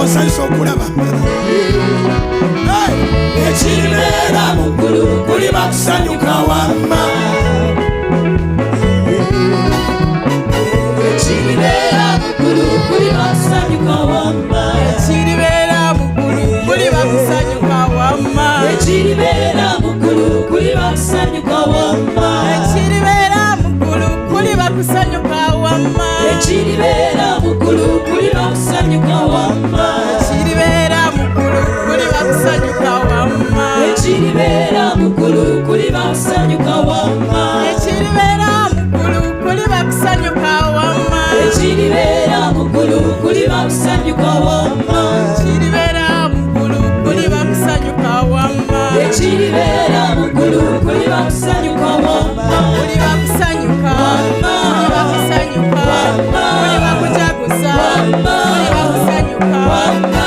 Sebo, nsanyusa okulaba. Ekiribeera mu ggulu kuliba kusanyuka wamma. Ekiribeera mu ggulu kuliba kusanyuka wamma. Ekiribeera mu ggulu kuliba kusanyuka wamma. Ekiribeera mu ggulu kuliba kusanyuka wamma. Ekiribeera mu ggulu kuliba kusanyuka wamma. Ekiribeera mu ggulu kuliba kusanyuka wamma. Ekiribeera mu ggulu kuliba kusanyuka wamma. Ekiribeera mu ggulu kuliba kusanyuka wamma. Ekiribeera mu ggulu kuliba kusanyuka wamma. Ekiribeera mu ggulu kuliba kusanyuka wamma. Ekiribeera mu ggulu kuliba kusanyuka wamma. Ekiribeera mu ggulu kuliba kusanyuka wamma. Kuliba kusanyuka, kuliba kusanyuka, kuliba kujaguza, kuliba kusanyuka,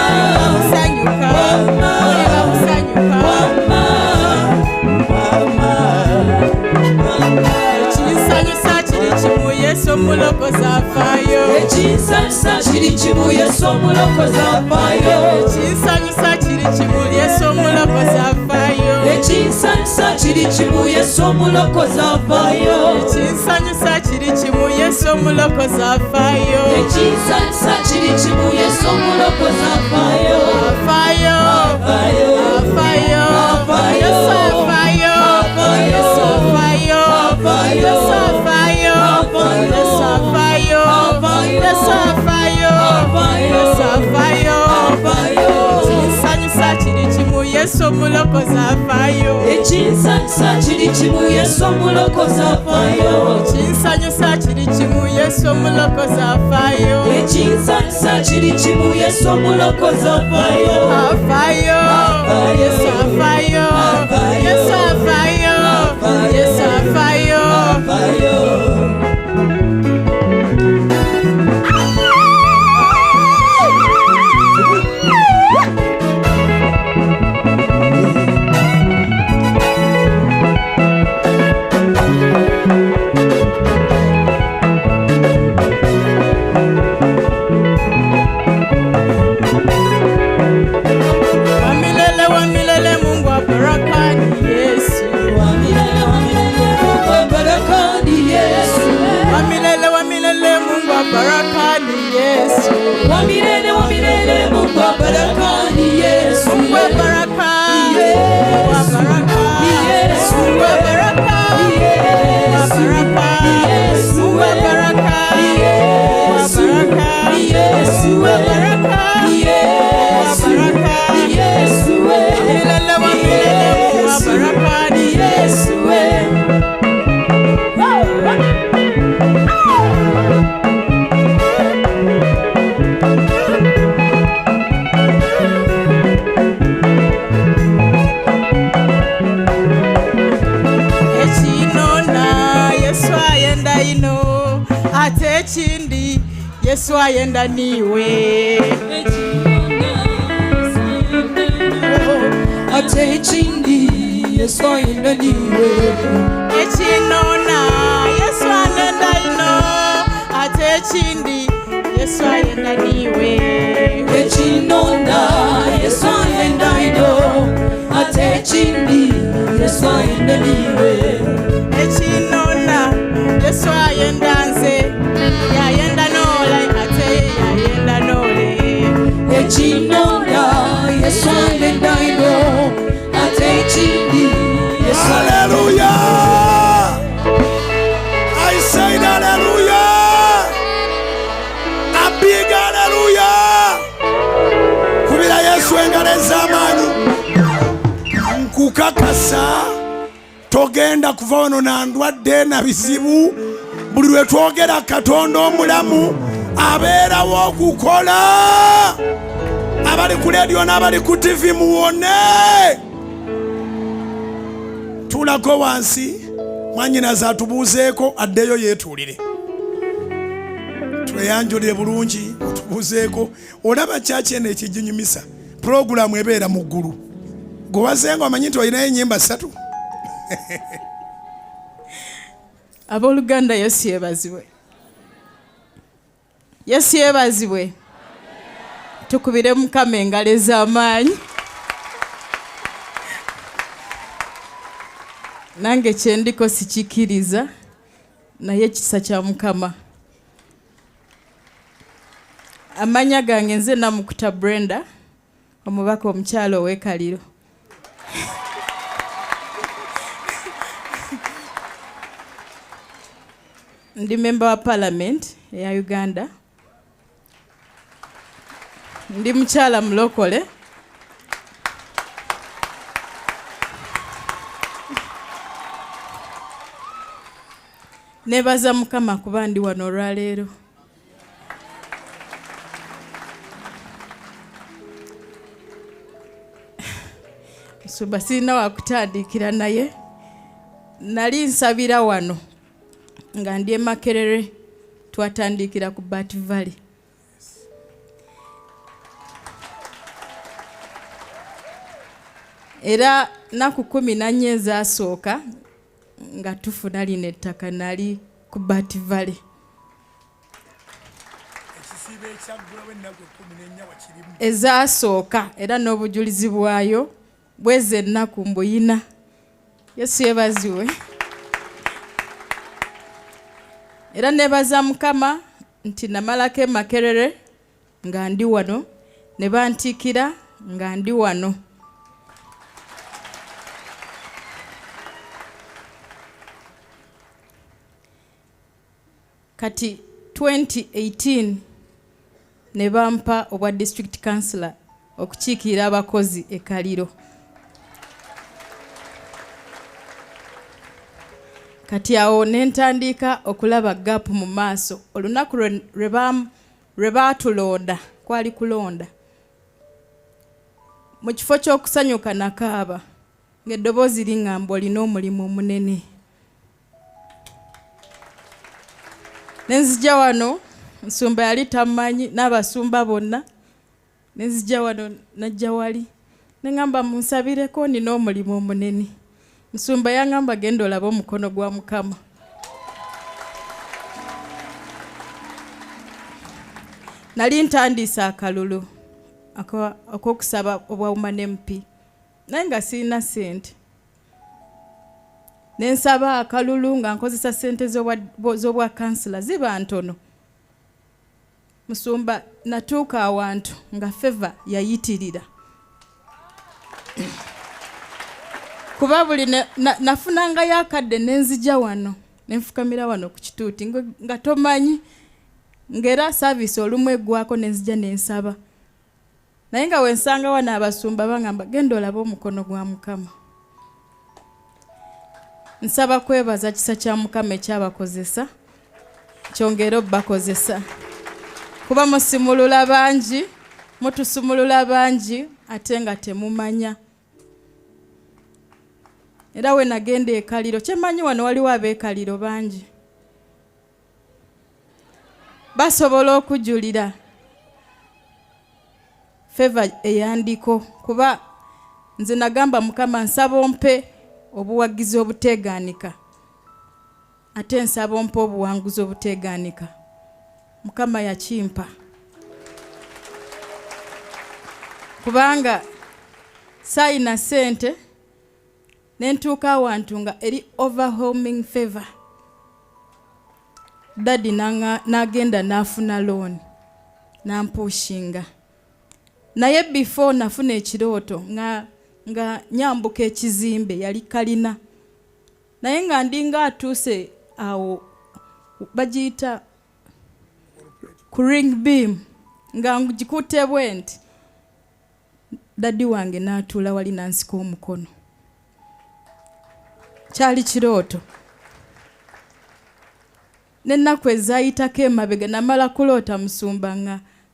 kuliba kusanyuka, kuliba kusanyuka. Ekinsanyusa kiri kimu, Yesu omulokozi afaayo. Ekinsanyusa kiri kimu, Yesu omulokozi afaayo. Ekinsanyusa kiri kimu, Yesu omulokozi afaayo. Ekinsanyusa kiri kimu, Yesu omulokozi afaayo. Ekinsanyusa kiri kimu, Yesu omulokozi afaayo. Ekinsanyusa kiri kimu, Yesu omulokozi afaayo. Afaayo. Afaayo. Afaayo. Afaayo. Yesu afaayo. Afaayo. Yesu afaayo. Afaayo. Yesu afaayo. Afaayo. Yesu afaayo. Afaayo. Yesu afaayo. Afaayo. Yesu afaayo. Afaayo. Ekinsanyusa kiri kimu, Yesu omulokozi afaayo. Ekinsanyusa kiri kimu, Yesu omulokozi afaayo. Ekinsanyusa kiri kimu, Yesu omulokozi afaayo. Ekinsanyusa kiri kimu, Yesu omulokozi afaayo. Afaayo. Yesu afaayo. Afaayo. Yesu afaayo. Afaayo. Yesu afaayo. Afaayo. Wa milele wa milele, Mungu wa baraka ni Yesu. Wa milele wa milele, Mungu wa baraka ni Yesu. Wa milele wa milele, Mungu wa baraka ni Yesu. Wa milele wa milele, Mungu wa baraka ni Yesu. Mungu wa baraka. Yesu. Mungu wa baraka. Yesu. Mungu wa baraka. Yesu. Mungu wa baraka. Yesu. Mungu wa baraka. Yesu. Mungu wa baraka. Yesu. Mungu wa baraka. Yesu. Mungu wa baraka. Yesu. Wa milele wa milele, Mungu wa baraka ni Yesu. Yesu. Ekinona, Yesu ayenda ino, ate ekindi, Yesu ayenda niwe. Ate ekindi, Yesu ayenda niwe. Ekinona, Yesu ayenda ino, ate ekindi, Yesu ayenda niwe. Ekinona, Yesu ayenda ino, ate ekindi, Yesu ayenda niwe. Ekinona, Yesu ayenda nze, yayenda nole, ate yayenda nole. Ekinona, Yesu ayenda ino, ate ekindi, Yesu. Hallelujah! I said hallelujah! A big hallelujah! Kubira Yesu engalo ez'amaanyi. Nkukakasa togenda kuva wano na ndwadde na bizibu. Buli lwe twogera Katonda omulamu abeerawo okukola. Abali ku leediyo n'abali ku TV, muwone. Tuulako wansi, mwanyinaze atubuuzeeko, addeyo yeetuulire. Tweyanjulire bulungi, otubuuzeeko. Olaba kyaki eno ekiginyumisa, pulogulaamu ebeera mu ggulu. Gwe wazenga omanyi nti olinayo ennyimba ssatu. Abooluganda, Yesu yeebazibwe, Yesu yeebazibwe. Tukubire Mukama engalo ez'amaanyi. Nange kyendiko sikikiriza, naye ekisa kya Mukama. Amanya gange nze Namukuta Brenda, omubaka omukyala ow'e Kaliro. Ndi memba wa parliament eya Uganda. Ndi mukyala mulokole. Nebaza Mukama kuba ndi wano olwaleero. Musumba, sirina wakutandikira, naye nali nsabira wano nga ndi e Makerere. Twatandikira ku Bat Valley. Era naku 14 ezasooka nga tufuna lino ettaka, nali ku Bat Valley. Ekisiibo ekyaggulawo ennaku 14 wakirimu. Ezasooka, era n'obujulizi bwayo bweza ennaku mbuyina. Yesu yebaziwe. Era nebaza Mukama nti namalako e Makerere nga ndi wano, ne bantiikira nga ndi wano. Kati 2018 ne bampa obwa district councillor okukiikirira abakozi e Kaliro. Kati awo ne ntandika okulaba gap mu maaso. Olunaku lwe baatulonda, kwali kulonda, mu kifo ky'okusanyuka nakaaba, ng'eddoboozi liŋŋamba, "Olina omulimu omunene." Nenzija wano, nsumba yali tammanyi n'abasumba bonna. Nenzija wano, najja wali neŋŋamba, "Munsabireko, nina omulimu omunene." Musumba yaŋŋamba, "Genda olabe omukono gwa Mukama." Nali ntandiise akalulu ak'okusaba obwa woman MP, naye nga sirina ssente. Nensaba akalulu nga nkozesa ssente z'obwa kansila, ziba ntono. Musumba, natuuka awantu nga favor yayitirira, kuba buli nafunangayo akadde nenzija wano nenfukamira wano ku kituuti, nga tomanyi ng'era service olumu eggwako nenzija nensaba. Naye nga wensanga wano abasumba bangamba, "Genda olabe omukono gwa Mukama." Nsaba kwebaza kisa kya Mukama ekyabakozesa, kyongere obbakozesa, kuba musimulula bangi, mutusumulula bangi ate nga temumanya. Era we nagenda ekaliro, kyemanyi wano waliwo abeekaliro bangi basobola okujulira favor eyandiko, kuba nze nagamba Mukama, "Nsaba ompe obuwagizi obuteegaanika, ate nsaba ompe obuwanguzi obuteegaanika." Mukama yakimpa, kubanga saayina ssente, nentuuka awantu nga eri overwhelming favor. Daddy n'agenda n'afuna loan nampushinga. Naye before, nafuna ekirooto nga nyambuka ekizimbe, yali kalina, naye nga ndinga atuuse awo bagiyita ku ring beam, nga ngikutte bwe nti, daddy wange n'atuula wali n'ansika omukono. Kyali kirooto. N'ennaku ezaayitako emabega namala kuloota, musumba,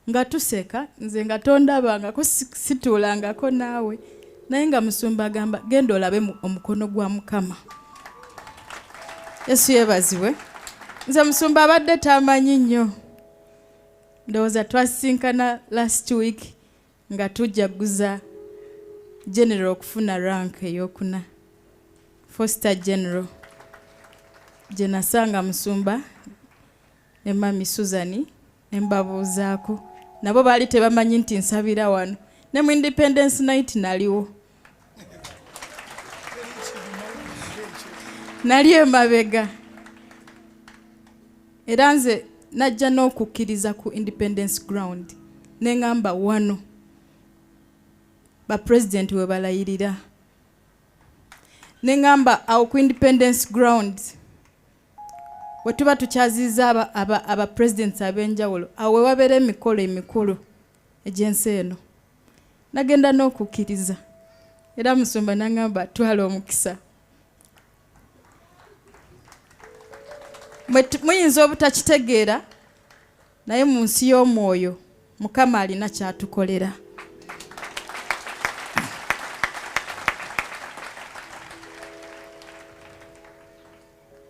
nga tuseka, nze nga tondabangako, situulangako naawe, naye nga musumba agamba, "Genda olabe omukono gwa Mukama." Yesu yeebazibwe. Nze musumba abadde tamanyi nnyo. Ndowooza twasisinkana last week nga tujjaguza general okufuna rank eyokuna, four-star general, gye nasanga musumba ne mami Susan ne mbabuuzaako. Nabo baali tebamanyi nti nsabira wano. Ne mu Independence Night naliwo. Nali emabega. Era nze najja n'okukkiriza ku Independence Ground ne ŋŋamba wano ba president we balayirira. Ne ŋŋamba awo ku Independence Ground we tuba tukyazizza aba, aba, aba presidents ab'enjawulo, awo we wabeera emikolo emikulu egy'ensi eno. Nagenda n'okukkiriza era musumba n'aŋŋamba twala omukisa. Muyinza obutakitegeera naye mu nsi y'omwoyo Mukama alina ky'atukolera.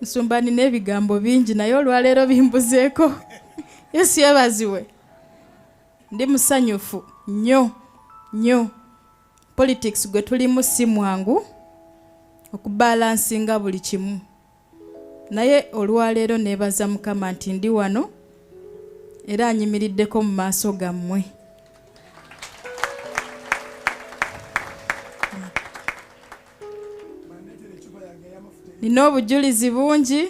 Nsumba nina ebigambo bingi naye olwaleero bimbuzeeko. Yesu yebaziwe. Ndi musanyufu nnyo nnyo. Politics gwe tulimu si mwangu okubalansinga buli kimu. Naye olwaleero neebaza Mukama nti ndi wano era anyimiriddeko mu maaso gammwe. Nina obujulizi bungi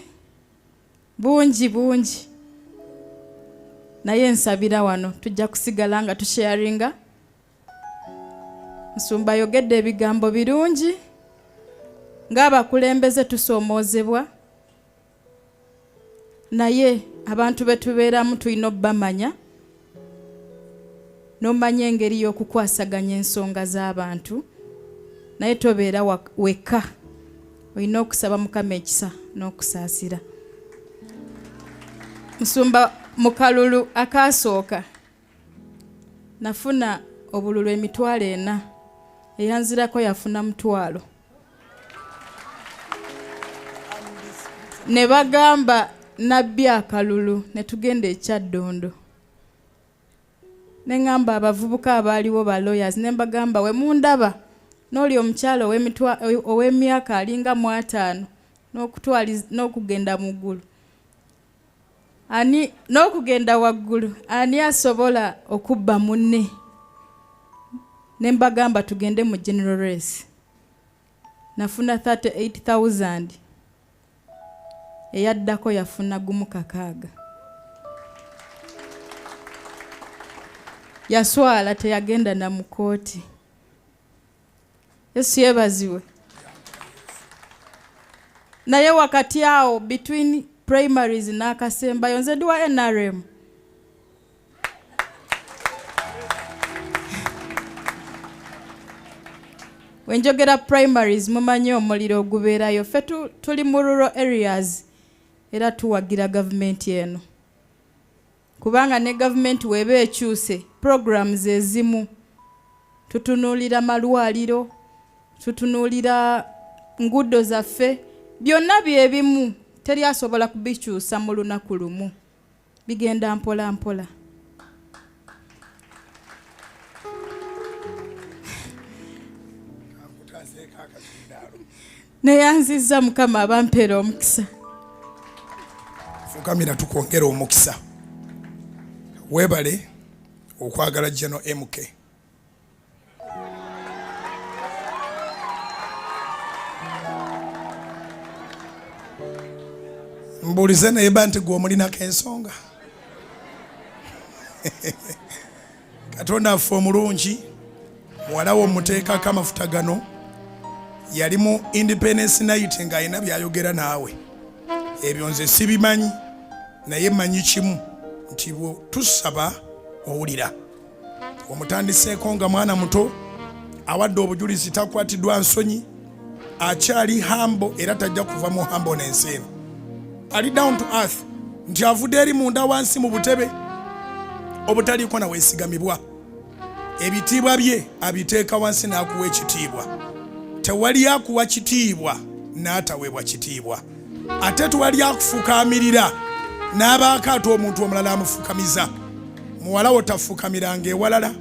bungi bungi, naye nsabira wano tujja kusigala nga tusharinga. Nsumba ayogedde ebigambo birungi. Ng'abakulembeze tusoomoozebwa, naye abantu be tubeeramu tulina obbamanya n'omanya engeri y'okukwasaganya ensonga z'abantu, naye tobeera wekka, olina okusaba Mukama ekisa n'okusaasira. Musumba, mu kalulu akaasooka Nafuna obululu 4000, eyanzirako yafuna 50. Ne bagamba nabbi akalulu ne tugenda e Kyaddondo. Ne ŋŋamba abavubuka abaaliwo ba lawyers ne mbagamba we mundaba n'oli omukyala ow'emyaka alinga mu ataano n'okugenda mu ggulu. Ani n'okugenda waggulu ani asobola okubba munne? Ne mbagamba tugende mu general race. Nafuna 38,000 eyaddako yafuna gumu kakaaga. Yaswala teyagenda na mu kkooti. Yesu yebazibwe. Naye wakati awo between primaries n'akasembayo nze ndi wa NRM. Wenjogera primaries mumanyi omuliro ogubeerayo ffe tuli mu rural areas era tuwagira gavumenti eno Kubanga ne gavumenti w'eba ekyuse, programs ezimu tutunuulira malwaliro, tutunuulira nguudo zaffe, byonna bye bimu teri asobola kubikyusa mu lunaku lumu, bigenda mpola mpola. Neyanzizza Mukama abampeera omukisa. Fukamira tukwongere omukisa. Webale okwagala General MK. Mbuulize naye ba nti gwe omulinako ensonga. Katonda affe omulungi muwala wo muteekako amafuta gano yali mu independence night ng'alina byayogera naawe ebyo nze sibimanyi naye manyi kimu nti bwe tusaba owulira omutandiseeko nga mwana muto awadde obujulizi takwatiddwa nsonyi akyali hambo era tajja kuva mu hambo n'ensi eno ali down to earth nti avudde eri munda wansi mu butebe obutaliiko na weesigamibwa ebitiibwa bye abiteeka wansi n'akuwa ekitiibwa tewali akuwa kitiibwa n'ataweebwa kitiibwa ate tewali akufukaamirira n'abaako ate omuntu omulala amufukamiza muwala wo tafukamiranga ewalala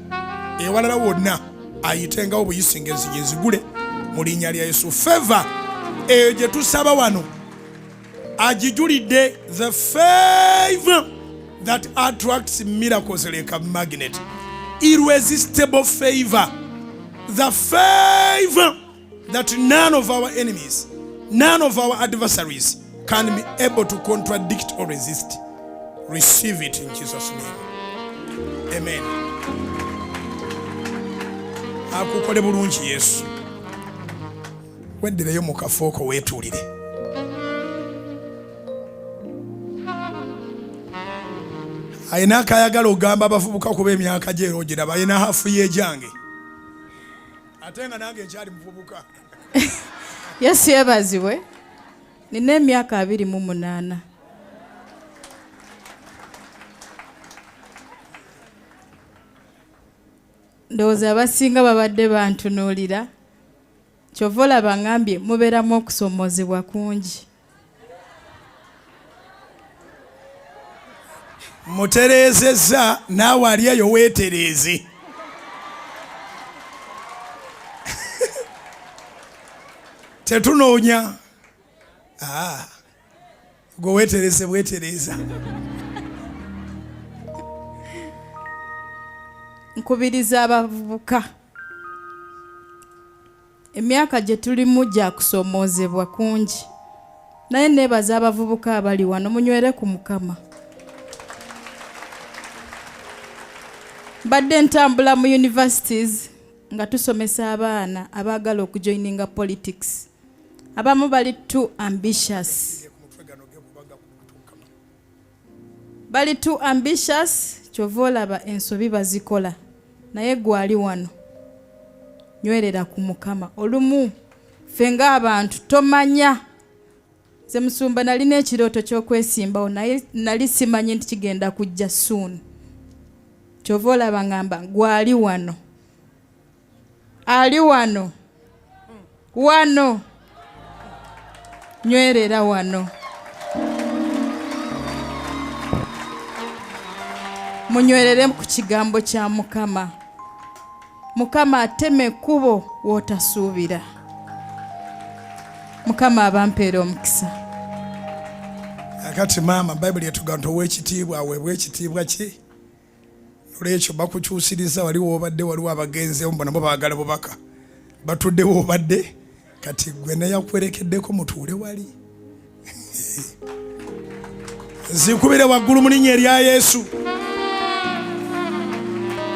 ewalala wonna ayitengawo buyisi ng'enzigi nzigule mu linnya lya Yesu favor eyo gye tusaba wano agijulidde the favor. that attracts miracles like a magnet. Irresistible favor. The favor that none of our enemies, none of our adversaries can be able to contradict or resist. Receive it in Jesus' name. Amen. Akukole bulungi Yesu. Weddireyo mu kafo ko weetuulire. Alina akayagala ogamba abavubuka kuba emyaka gye era ogiraba alina hafu y'egyange ate nga nange nkyali muvubuka. Yesu yebazibwe. Nina emyaka 28. Ndowooza abasinga babadde bantunuulira. Kyova olaba ngambye mubeeramu okusoomoozebwa kungi. Mutereezezza naawe ali eyo weetereeze. Tetunoonya. Ah, gwe weetereeze bwetereeza. Nkubiriza abavubuka. Emyaka gye tulimu gya kusoomoozebwa kungi. Naye neebaza abavubuka abali wano, munywere ku Mukama. Mbadde ntambula mu universities nga tusomesa abaana abaagala okujoininga politics. Abamu bali too ambitious. Bali too ambitious, kyova olaba ensobi bazikola. Naye gwe ali wano, nywerera ku Mukama. Olumu ffe ng'abantu tomanya. Nze musumba nalina ekirooto ky'okwesimbawo naye nali simanyi nti kigenda kujja soon. Kyova olaba ngamba gwe ali wano. Ali wano. Wano. Nywerera wano. Munywerere ku kigambo kya Mukama. Mukama atema ekkubo w'otasuubira. Mukama abampeera omukisa. Akati maama, Bayibuli etugamba nti ow'ekitiibwa aweebwa ekitiibwa kye. Nolwekyo bakukyusiriza wali w'obadde, waliwo abagenzeewo mbu nabo baagala bubaka. Batudde w'obadde, kati gwe neyakwerekeddeko mutuule wali. Zikubire waggulu mu linnya erya Yesu.